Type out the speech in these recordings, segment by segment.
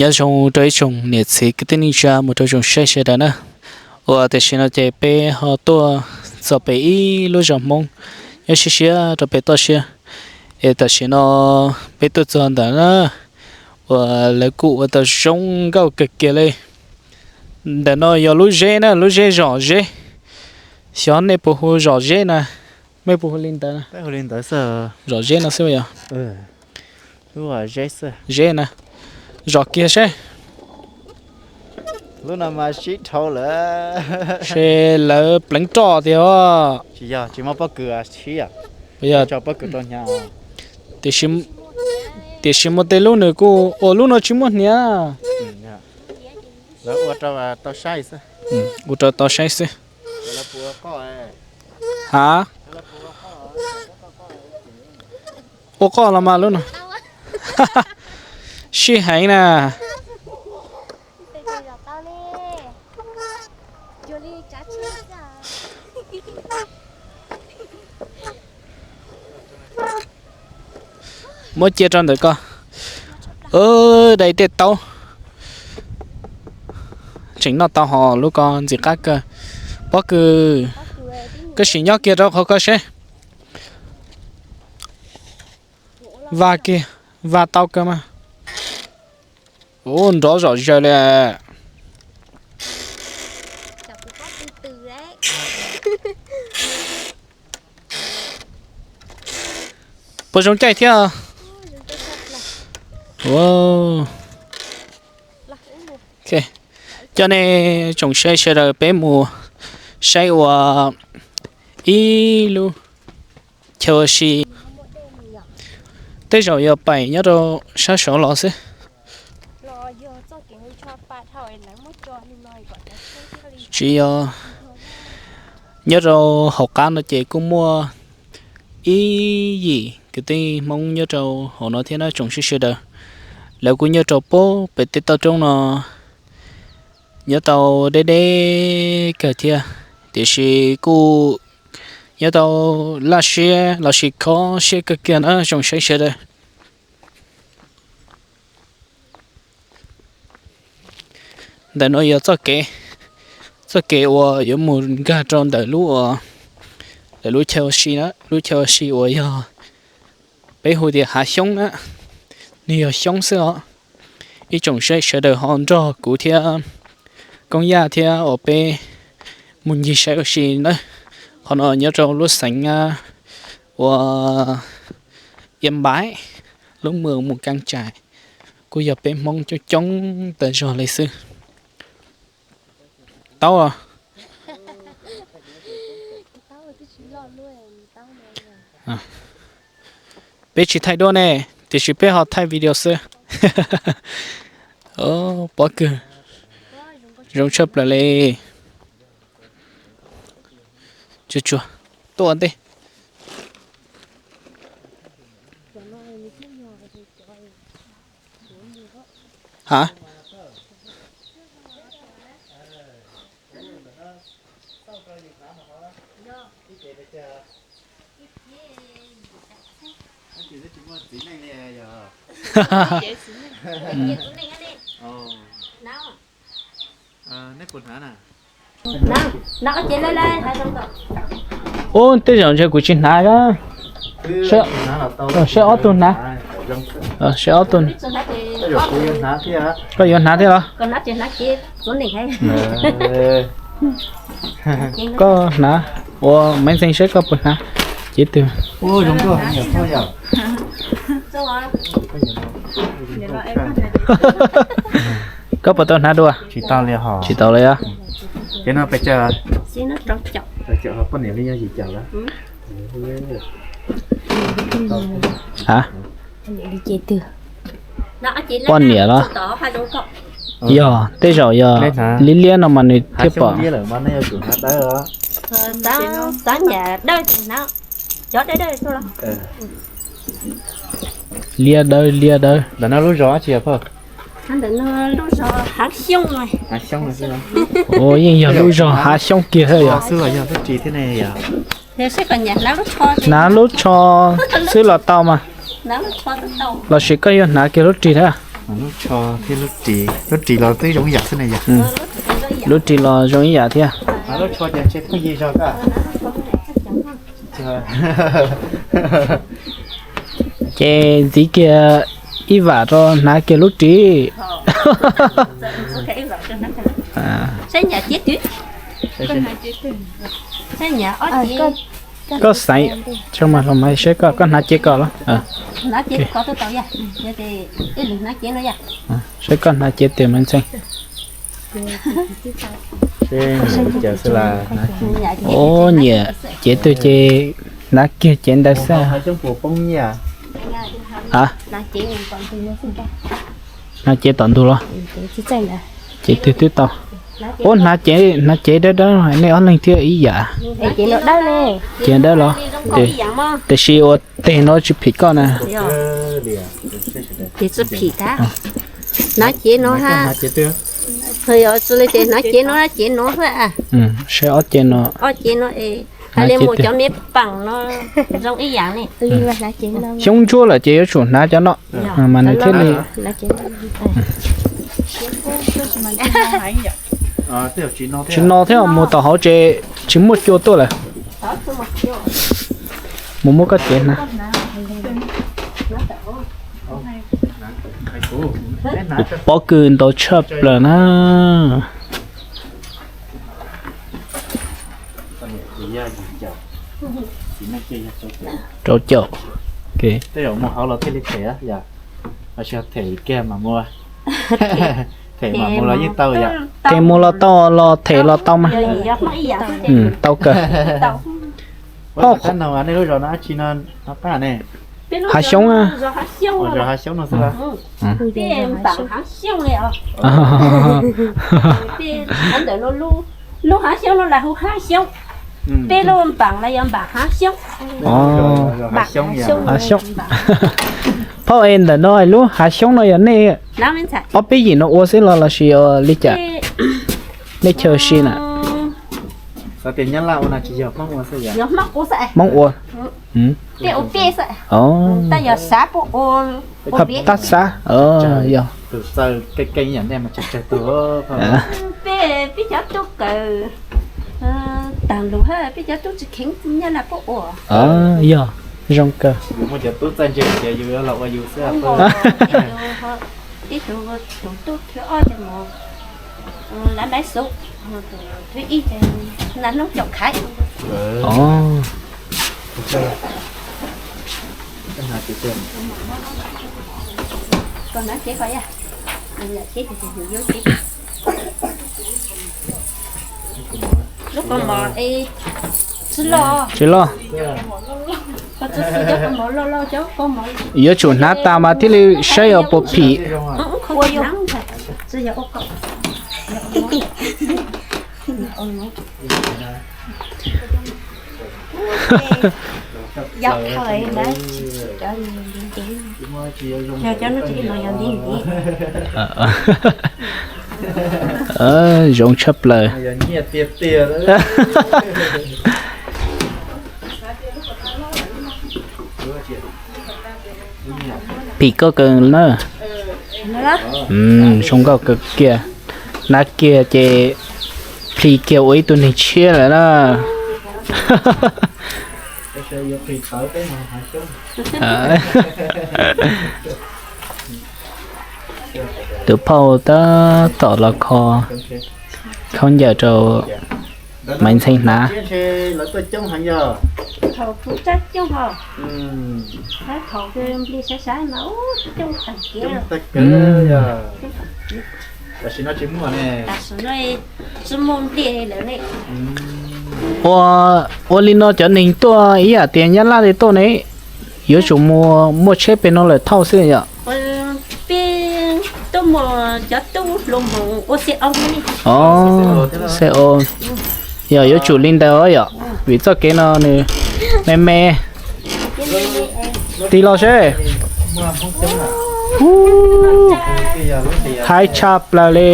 Nyob zoo rau ib tsoom niam txiv kwv tij neej tsa mus rau tsoom saib sawv daws na. Uas tam sim no ces peb ho tuaj txog pem ib lub zos Hmoob nyob siab siab rau pem toj siab. Es tam sim no peb tuaj txog ntawm na, uas lawv kuj ua tau zoo nkauj kawg kiag li. Ntawm no yog lub zeb na, lub zeb zom zeb. Xyov nej puas hu zom zeb na, mej puas hu li ntawd na? Zom zeb no xwb yog. Zeb na, zom kiag seb. Lub no mas sib dhau lawm. Se lawv pleev roj tiag. Tsis yog, tsis muaj pob kws sib. Yog, tiam sis muaj tej lub nws kuj ua, lub no tsis muaj hniav. Lawv ua rau tau saib xwb. Ua rau tau saib xwb. Ha, ua qoj los mas lub no sib heev na. Muab cia rau ntawm ko. Dai tej taub. Tseem noj tau hos lub ko ntxim qab kawg. Pob kws, koj sim nyob kiag rau qhov ko seb. Vas kiag, vas tau kawg mas. Ua nrov zom zaws li. Puas zoo caij thiab? Coj nej tsoom saib sawv daws peb mus saib ua ib lub chaw ua si. Tej zaum yog paim nyob rau sab saud los xwb. Tsis yog, nyob rau hauv qab no ces kuj muaj ib yim kwv tij Hmoob nyob rau hauv no thiab na tsoom saib sawv daws. Lawv kuj nyob rau pem tej toj roob no, nyob tau deb deb kawg thiab, tiam sis kuj nyob tau laj siab lossis kho siab kawg kiag na tsoom saib sawv daws. Ntawm no yog txoj kev, txoj kev uas yuav mus nkag rau ntawm lub, ntawm lub chaw ua si na, lub chaw ua si uas yog peb hu tias hav xyoob na, nws yog xyoob xwb os. Ib tsoom saib sawv daws ho nrog kuv thiab Koob Yaj thiab uas peb mus ncig saib ua si na. Qhov no nyob rau lub xeev ua Yam Npaim, lub moos Mus Kaab Tsais, kuj yog peb Hmoob coob coob tas zog li xwb. Taub, peb tsis thaij duab ne, tiam sis peb ho thaij video xwb. Pob kws zoo tshaj plaws li. Tsuag tsuag, tuaj ua ntej. Ha, ub, tej zaum ntshe kuv tsis hnav. Saib ob tug hnav, saib ob tug, koj yuav hnav thiab los? Koj hnav, ua Maiv Ntxeeg saib koj puas hnav. Cev twg? Koj puas tau hnav dua? Tsis tau li os. Ha, poj niam los? Yog, tej zaum yog liab liab no mas nws thiaj pom. Liab dawb liab dawb. Ua yeej yog lub zos hav xyoob kiag thiab yog. Hnav lub tsho xwb los tau mas, lossis koj yuav hnav kiag lub ris thiab? Lub tsho thiab lub ris, lub ris los twb zoo ib yam xwb na yog. Lub ris los zoo ib yam thiab. Lub tsho ces ntshe pheej yig zog koj. Ces ntxiv kiag ib vam rau hnav kiag lub ris. Koj xaiv, saib koj, koj hnav cev koj los. Saib koj hnav cev twg mas ntxhee. Ua nyiam cev twg ces hnav kiag cev ntawd xwb. Hnav cev tom ntug los? Cev twg twb tau. Ua hnav cev, hnav cev dawb dawb nej ob leeg thiaj ib yam. Cev dawb los? Tiam sis ua teg no tsis phim koj na. Hnav cev no ha. Hnav cev no, cev no. Saib ob cev no. Hnav cev twg? Xyoob ntsuab lawm ces yuav tsum hnav cov no mas nws thiaj li. Tsis no thiab, mus tom hauv tsev tsis muaj cua tuaj lawm. Mus muab koj cev hnav. Kuv pob kws ntau tshaj plaws na. Rau caum. Them mus los tau, los them los tau mas. Tau kawg. Hav xyoob. Lub hav xyoob no lawv hu hav xyoob, peb lub npaam lawv yog npaam hav xyoob. Phauj, es ntawm no lub hav xyoob no yog nej ob peb yim no ua xwb los lossis li cas? Nej chaw si na? Hmoob ua. Tab xab, yog. Peb cov tub kawm tag lug, peb cov tub tsis kheev Nyab Laj puab ua. Yog, zoo kawg. Muaj cov tub txawj ntse ces yus los ua yus xwb. Ib tug tus tub thib ob ces mus lav maiv xub, tus thib ib ces nas hnub caum khaiv. Lub kaus mom tsis loj. Yuav tsum hnav tas mas thiaj li saib os puas phim. Zoo tshaj plaws. Phim koj kawg na. Zoo nkauj kawg kiag. Hnav kiag ces plhis kiag ua ib tug neeg tshiab lawm na. Tus phauj tab tom los kho khaub ncaws rau Maiv Ntxhee hnav. Ua, ua li no cov neeg tuaj ib yam tias Nyab Laj li tuaj ne, yuav tsum muaj tsheb pem no lawm thauj xwb yom? Yog yuav tsum li ntawd yom, vim txoj kev no nws me me. Tig los seb. Haib tshaj plaws li.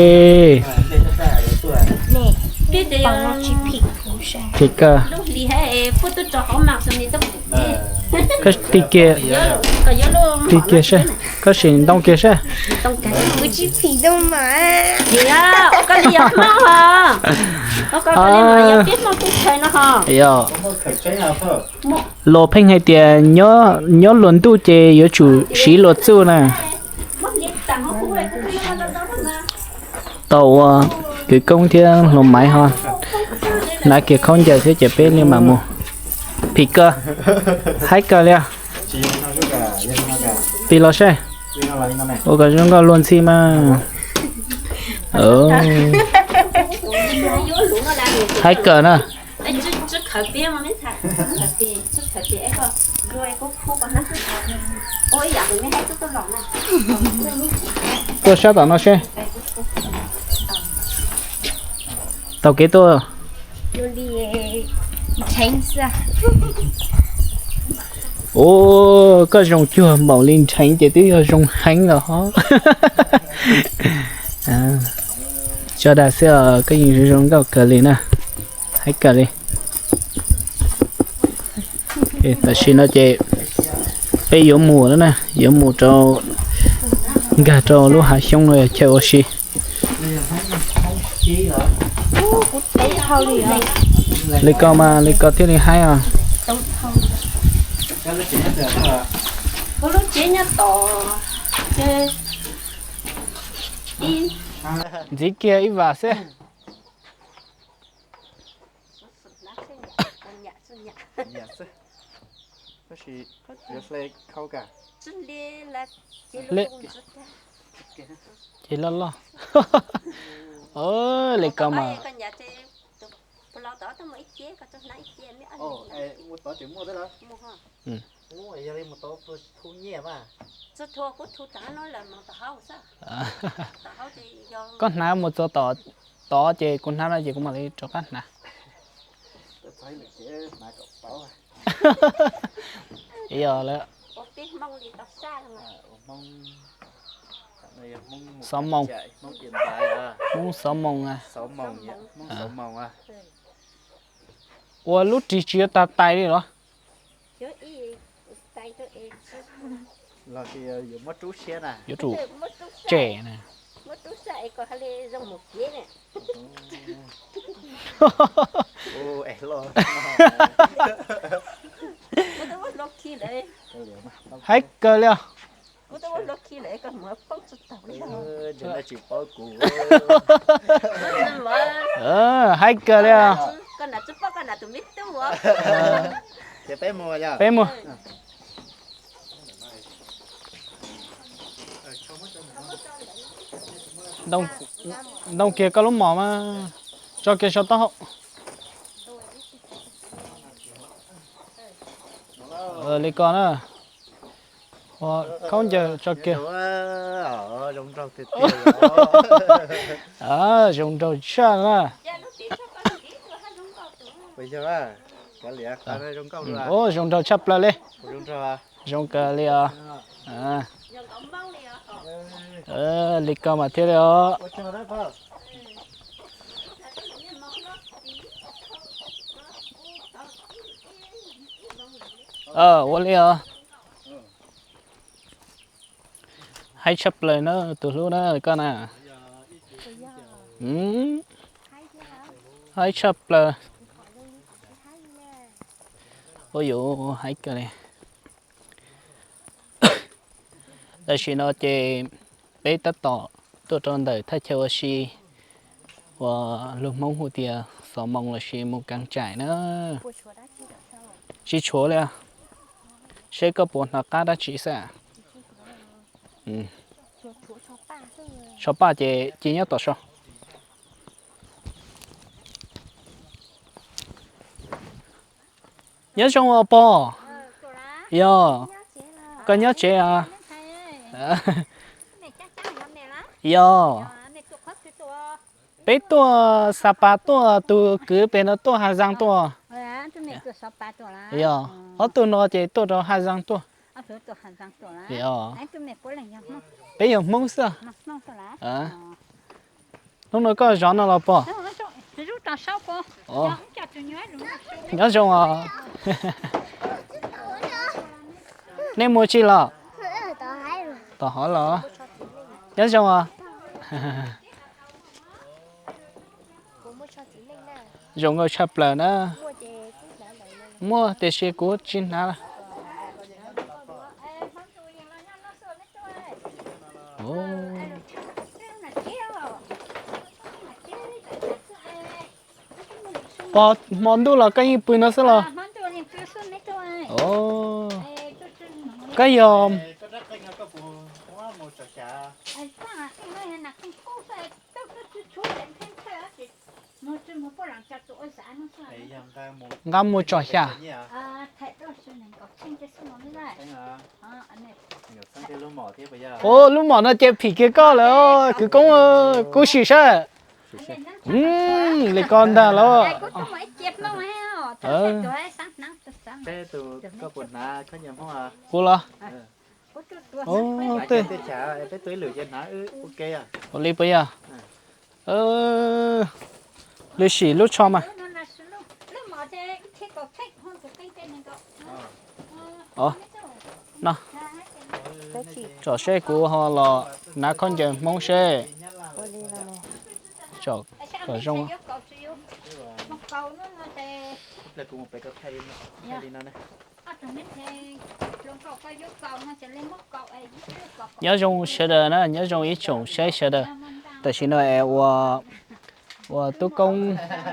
Tig kiag, tig kiag seb. Tab sis ntoo kiag seb. Yog, luag pheej hais tias nyob luag ntuj ces yuav tsum siv luag txuj na. Tau ua kwv koob thiab hluas maiv ho hnav kiag khaub ncaws thiab ces peb li mam mus. Phim kawg, haib kawg li. Pis los seb. Ua kom zoo nkauj luag ntxhi mas. Haib kawg na. Tuaj sab tom no seb. Tau kev tuaj. Ua, koj zoo cuag npaum li nrheev ces twb yog zoo heev los hov. Tso dag xwb os, koj yeej zoo zoo nkauj kawg li na. Haib kawg li. Tam sim no ces peb yuav mus lawm na, yuav mus rau, nkag rau lub hav xyoob no chaw ua si. Li ko mas li ko thiaj li haib os. Ntxiv kiag ib vam xwb. Ces loj loj. Li ko mas. Koj hnav mus txog tod ces kuv hnav no ces kuv mam li rov qab hnav. Yog lawm. Xov moos. Hmoob xov moos. Ua lub rig tsis yuav tag tais li los? Yuav tsum tsem na. Haib kawg li os. Haib kawg li os. Peb mus. Ntoo kiag koj lub mom mas tso kiag saum taub hau. Li ko na. Khaub ncaws tso kiag. Zoo nraug tshaj na. Zoo nraug tshaj plaws li. Zoo kawg li os. Li ko mas thiaj li os. Ua li os. Haib tshaj plaws na tus hlub na koj na. Haib tshaj plaws. Ua yuav haib kawg li. Tam sim no ces peb tab tom tuaj rau ntawm thaj chaw ua si uas lus Hmoob hu tias xov moos lossis mus keev tsaim na. Tsis tshuav li. Seb koj puas hnov qab dab tsi xwb. Tsho paj ces cia nyob tom so. Nyob zoo os pog. Yog, koj nyob tsev os? Yog. Peb tuaj Xa Pas tuaj, tus kwv pem no tuaj Has Zaas tuaj. Yog, ob tug no ces tuaj rau Has Zaas tuaj. Yog. Peb yog Hmoob xwb. Hnub no koj zov no los pog? Nyob zoo os. Nej mus tsi los? Tom hov los? Nyob zoo os. Zoo nkauj tshaj plaws na. Muaj tiam sis kuv tsis hnav. Pog, hmo ntuj los koj yeej pw no xwb los? Koj yog, nqa mus tso xya. Ua lub mom no ces phim kiag koj lawm kwv Koob, kub sim saib. Li ko ntag los. Kuv los. Ua li puas yog? Lwm sim lub tsho mas. No, tsom seb kuv ho los hnav khaub ncaws Hmoob seb. Kom zoo. Nyob zoo sawv daws na, nyob zoo ib tsoom saib sawv daws. Tam sim no es ua, ua tub Koob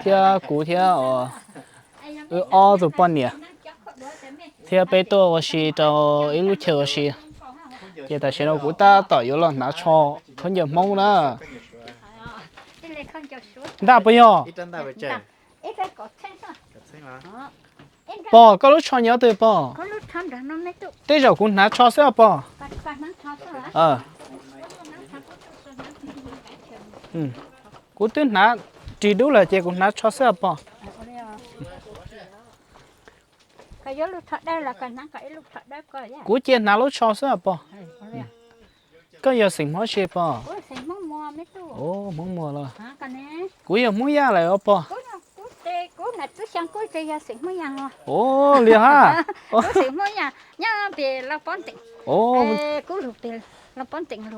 thiab kuv thiab wb ob tug poj niam thiab peb tuaj ua si rau ib lub chaw ua si. Ces tam sim no kuv tab tom yuav los hnav tsho khaub ncaws Hmoob na. Ntaj puas yog? Pog, koj lub tsho nyob twg pog? Tej zaum kuv hnav tsho xwb os pog. Kuv twb hnav ris dub lawm ces kuv hnav tsho xwb os pog. Kuv cia hnav lub tsho xwb os pog. Koj yog xeem Hmoob tsi pog? Hmoob Muas los? Kuv yog Hmoob Yaj lawm os pog. Ua li hab.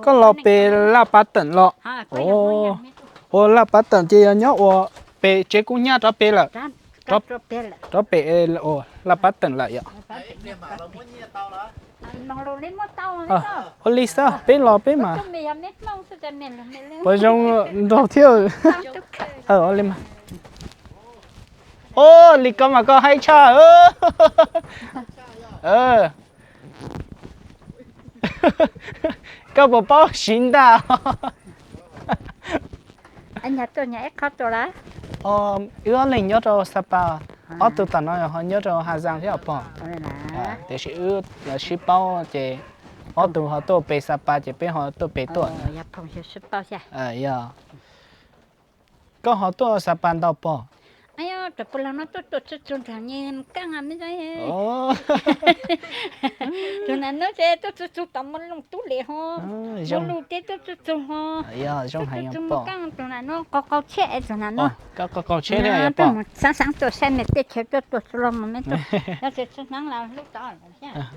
Koj los pem Laj Pav Teem los? Ua Laj Pav Teem ces yog nyob ua pem tsev kub hnyiab rov pem lawm. Rov pem Laj Pav Teem lawm yom. Ua li xwb peb los peb mas. Puas zoo nraug thiab. Ua li mas. Ua li ko mas koj haib tshaj. Koj puas paub siv ntaj? Wb ob leeg nyob rau Sapa, ob tug tam no ho nyob rau Hà Giang thiab os pog. Tiam sis wb sib paub ces ob tug ho tuaj pem Sapa ces peb ho tuaj pem tuaj. Yog. Koj ho tuaj Sapa ntau pog? Tus nas nub ces tuaj txug txug tom Moos Loos Tub Lis ho, Moos Loos ces tuaj txug txug ho. Tus nas nub qaug qaug tsheb, tus nas nub. Xaav xaav tuaj saib mej teb chaws tuaj tuaj txug los mas mej tuaj, yog tsis txug hneev los lub tod.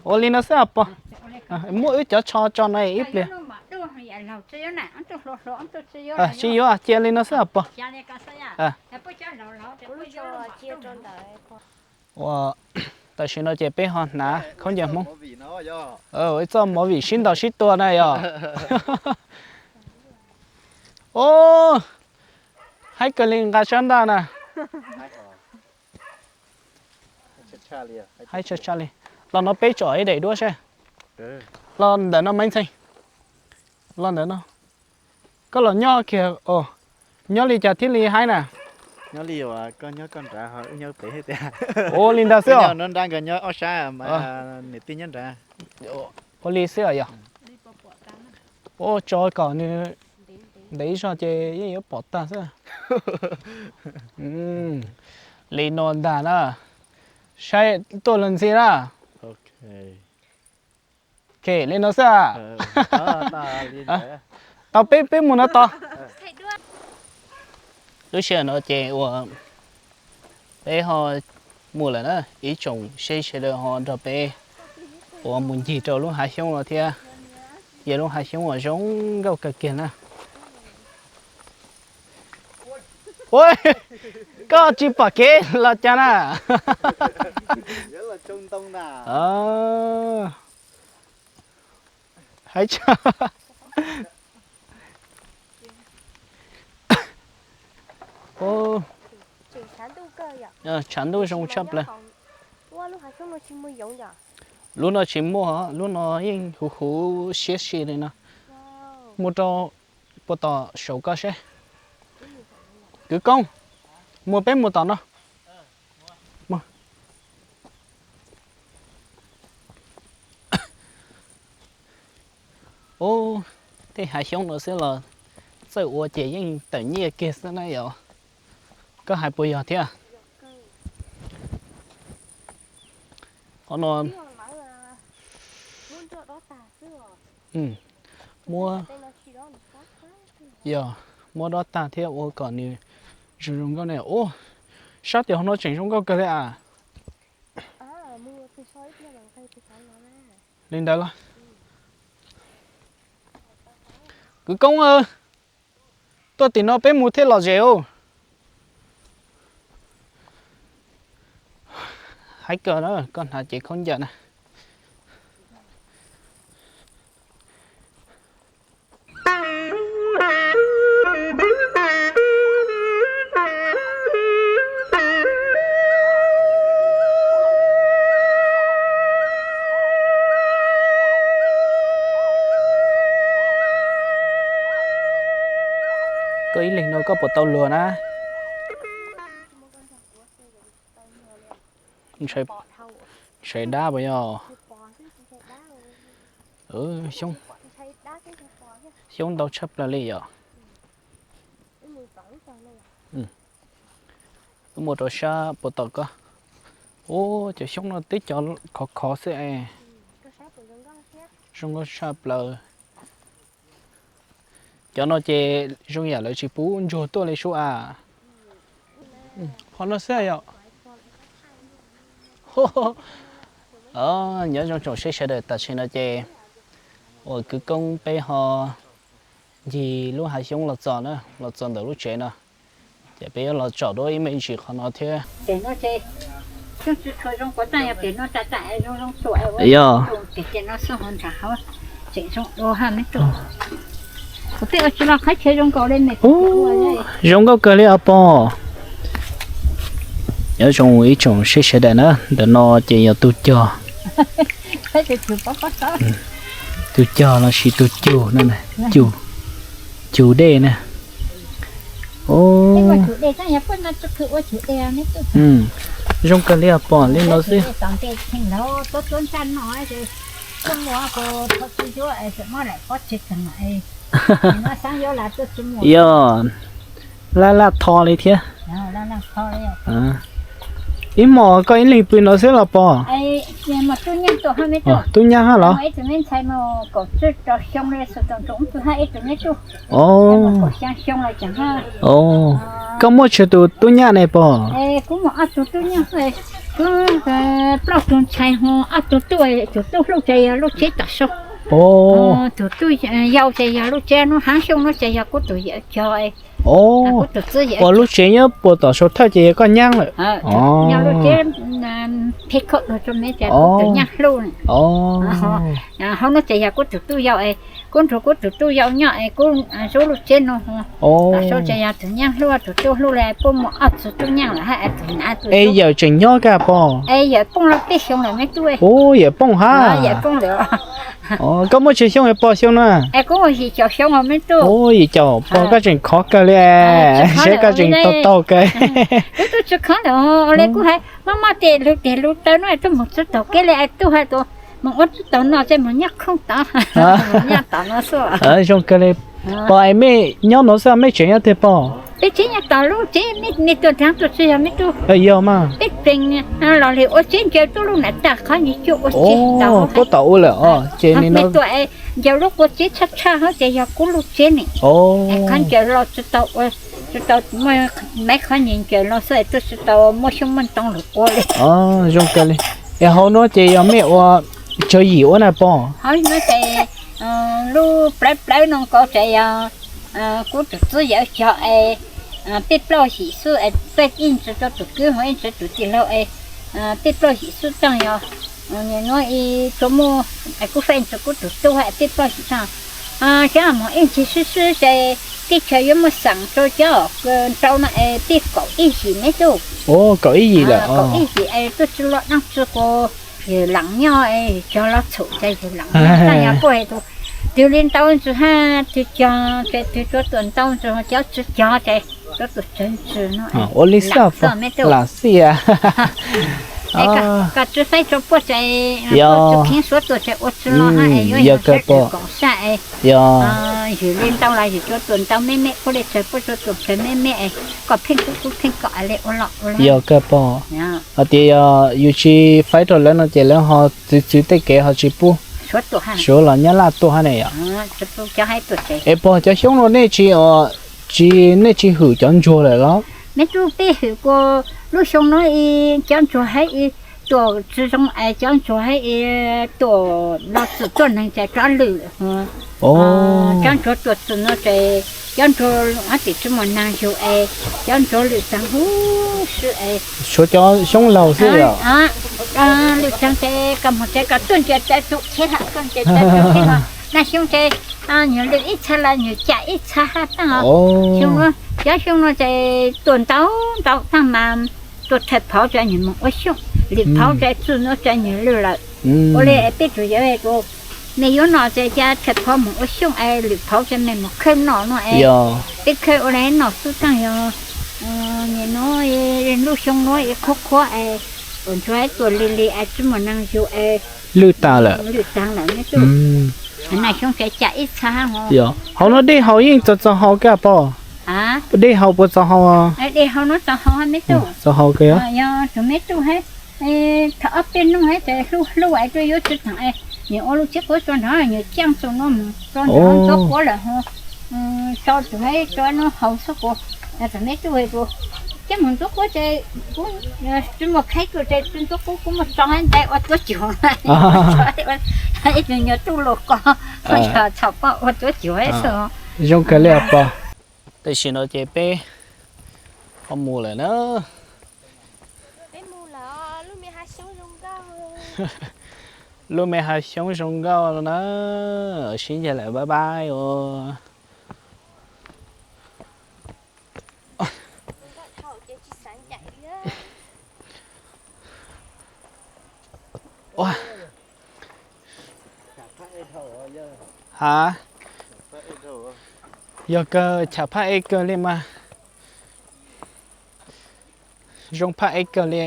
Ua li no xwb os pog. Muab wb cov tsho tso no ib pliag. Tsis yuav, cia li no xwb os pog. Ua, tam sim no ces peb ho hnav khaub ncaws Hmoob. Ib txoj movie sib ntaus sib tua na yog. Ua, haib kawg li nqa sab ntaj na. Haib tshaj tshaj li. Los no peb tsom ib daim duab seb. Los ntawm no Maiv Ntxhee. Los ntawm no. Koj los nyob kiag, nyob li cas thiaj li haib na? Ua li ntawd xwb os. Ua li xwb os yog. Ua tso kom nws ntev zog ces yeej yuav pom tag xwb. Li no ntag na. Saib tuaj los ntxiv na. Li no xwb. Tau peb peb mus no tos. Lub sij hawm no ces uas peb ho mus lawm na, ib tsoom seb sawv daws ho nrog peb uas mus ncig rau lub hav xyoob no thiab. Yog lub hav xyoob uas zoo nkauj kawg kiag na. Ua, koj tsis pom kev los cas na? Hais tsa. Tshav ntuj zoo tshaj plaws. Lub no tsis muaj, lub no yeej huv huv siab si li no. Mus rau puag tom saum koj seb. Kwv Koob, mus peb mus tom no. Ub, tej hav xyoob no xwb los txawj ua ces yeej tawm nyiaj kiag xwb na yom. Koj hais puas yog thiab? Qhov no muab, yog, muab dob tag thiab ua kom nws zoo zoo nkauj ne. Ub, sab tim hauv no tseem zoo nkauj kawg li as. Li ntawd los, Kwv Koob, tuaj tim no peb mus thiaj lom zem os. Hais kawg na, koj hnav cev khaub ncaws na. Koj ib leeg no koj puas tau luag na? Ntshai dab puas yog? Xyoob ntau tshaj plaws li yom. Wb mus rau sab puag tom koj. Ub, cov xyoob no twb cov khov khov xwb es. Zoo nkauj tshaj plaws. Cov no ces zoo yam lawv tsis pub ntsuag tuaj li sub as. Qhov no xwb yom. Nyob zoo tsoom seb sawv daws, tam sim no ces uas Kwv Koob peb ho ncig lub hav xyoob los txog na, los txog ntawm lub tsev no, ces peb yuav los tsom dua ib me ntsis qhov no thiab. Yog. Zoo nkauj kawg li os pog. Nyob zoo ib tsoom seb sawv daws na, ntawm no ces yog tus cog, tus cog los sis tus cug, cug dej na. Zoo kawg li os pog, li no xwb. Yog laj laj tho li thiab. Ib hmos koj ib leeg pw no xwb los pog? Tub nyab hab los? Koj muaj tsawg tus tub nyab ne pog? Plaub tug ntxhais, ob tug tub, tus tub hlub ces yog Lub Tseb Tam Sau. Tus tub yau ces yog Lub Tseb, hnub haav xyoo no ces yog kuv tus yawm cog, kuv tus txwv yawm. Lub tsev nyob puag tom sau thawj ces yog koj nyab lawm. Yog Lub Tseb phem khaum dua rau me ces kuv tus nyab hlub. Hauv no ces yog kuv tus tub yau es, kuv nrug kuv tus tub yau nyob es kuv zub Lub Tseb no. Tom sau ces yog tus nyab hlub, tus tub hlub li, puab muaj ob tug tub nyab lawm hab tus nav tus. Es yawm tseem nyob kag pog? Es yawm poob los peb xyoo lawm me tub. Ub, yawm poob hab. Yawm poob lawm. Koj muaj tsawg xyoo pog xyoo na? Es kuv muaj yim caum xyoo os me tub. Ub, yim caum pog koj tseem khov kawg li, seb koj tseem tau taug kawg. Kuv tub tsi khov lawm, ua li kuv hais, mob mob tes lug tes lug taw no es tub moog tsi taug kev li es tub hais tias moog ua tub taug no ces moog nyob khooj tod, nyob tom no xwb. Zoo kawg li. Pog es mej nyob no xwb mej tsev nyob twg pog? Peb tsev nyob tom lub tsev, nej tuaj nrhav tuaj tsi yog me tub. Yog mas. Peb plees los li ua tsev ncaws tuab lub nam tag qhov nyias cuaj ua tsev. Puab tom ua lawm os ces nej tuaj ncaws lub qua tsev tshaj tshaj hab ces yog kuv lub tsev ne. Qhov ncaws los tsi tau, tsi tau muaj, maiv qhov nyias ncaws los xwb es tuaj tsi tau muaj xyoob muaj ntoo lug ua li. Zoo kawg li. Es hauv no ces yog mej ua tsawv yim ua na pog? Hauv no ces Lub plawv plawv no nkaus ces yog kuv tus txiv yawm cog es peb plaub yim xwb es peb ib ntsis rau tus kwv ho ib ntsis tus tij laug es peb plaub yim xwb tag yog nim no ib tsuas muaj es kuv faib ntsis kuv tus tub es peb plaub yim tag. Cov mos ib ntsis swb swb ces teb chaws yuav muaj xeem rau cov nrau no es peb kaum ib yim me tub. Kaum ib yim lawm, kaum ib yim es tuaj tsis los dab tsi kuv yawm leej nyob es cog los txhum ces yawm leej nyob tag yog puag tus twg li ntau ntsis hab twg cog ces twg tsuav tuam ntau ntsis cov tsis cog ces tsuav tuam tsawg ntsis no. Ua li xwb me tub. Lam xij. Koj tsis faib rau puag ces puag tsis kheev suav tuam ces ua tsis los hab es yuav yog sawv daws koom saj es yog ywm li ntau los ywm tsuav tuam ntau me me puag li tsawg puag tsuav tuam tsawg me me es koj pheej kuv kuv pheej koj li ua los ua li. Yog kawg pog. Hais tias yog yus tsis faib rau lawv no ces lawv ho txwv txwv tej kev ho tsis pub suav los nyob laj tuaj hab ne yom. Es pog cov xyoob no nej tsis, tsis, nej tsis hwm cov ntsuag lawm los? Me tub, peb hwm kuv lub xyoo no cov ntsuag hab tuam tsis zoo es cov ntsuag hab tuam los txwm tuaj neeg ces rov lwm. Cov ntsuag tuam txwm no ces cov ntsuag hab tim tsis muaj neeg yug es cov ntsuag lwm txeeg huv si es. Suav cov xyoob laug xwb. Lwm txeeg ces koj moog ces koj tuaj ntsia tsawv tug thiab, koj ntsia tsawv tug thiab no. Nag xyoo ces nyuag lwm ib txha los nyuag cam ib txha hab tag. Xyoo no, cov xyoo no ces tuam ntau ntau tag mas tuam thawm phauv ces nyuag moog ua xyooj, lwm phauv ces txwm no ces nyuag lwm lawm. Ua li peb tug yawg tus me yuav noj ces ca thawm phauv moog ua xyooj es lwm phauv ces mej moog khawb noj no es peb khawb ua li noj xwb tag yog nim no lub xyoo no es qhuav qhuav es ua ntsuag tuam lig lig es tsis muaj neeg yug es lwm tag lawm, lwm tag lawm. Nag xyoo ces cam ib txha hab. Hauv no dej haus yeej txaus txaus haus kawg pog? Dej haus puas txaus haus? Dej haus no txaus haus me tub. Txaus haus kawg. Yog tus me tub hab thaum ob peb nub hab ces hlub hlub es tuaj yuav tsi thaum es nyuag ua lub txiv quav tso nrho, nyuag caaj txug no mus tso nrho ntxuav quav lawm ho so tus hab tso no haus xwb kuv. Tus me tub tus coj mus ntxuav quav ces kuv tsis muaj khaib tuaj ces tsis ntxuav quav, kuv muaj tso hab ntais ua tuav cuag, ib tug nyuag tub luag kos ho yog txhaum poj ua tuav cuag xwb. Zoo kawg li pog. Tam sim no ces peb ho mus lawm na. Lub me hav xyoob zoo nkauj no na. Sib ncaim lawm, bye bye os. Ha, yog kawg, cham phaj eb kawg li mas. Zoo phaj eb kawg li.